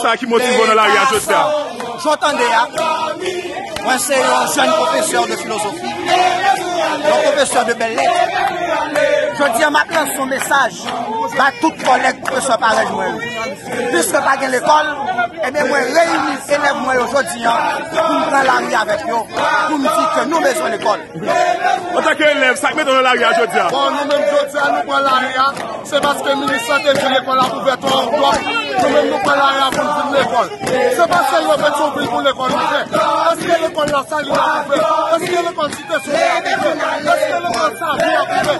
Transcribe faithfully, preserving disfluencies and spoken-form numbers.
Sa ki motive w nan lari a jodi a? Jan w tande a, mwen se yon jèn pwofesè de filozofi, yon pwofesè de bèl lèt. Jodi a, m ap lanse yon mesaj ba tout kòlèg pwofesè parèy mwen yo. Piske pa gen lekòl, ebyen, mwen reyini elèv mwen yo jodi a pou m pran lari avèk yo, pou m di ke nou bezwen lekòl. Antanke elèv, sa k mete w nan lari a jodi a? Bon, nou menm jodi a, nou pran lari a, se paske minis la te di lekòl ap ouvè twò twòp. Nou menm nou pran lari a pou n vin lekòl. Se pa sèlman Petyonvil pou lekòl ouvè. Èske lekòl Lasalin ap ouvè? Èske lekòl Site Solèy ap ouvè? Èske lekòl Savyen ap ouvè?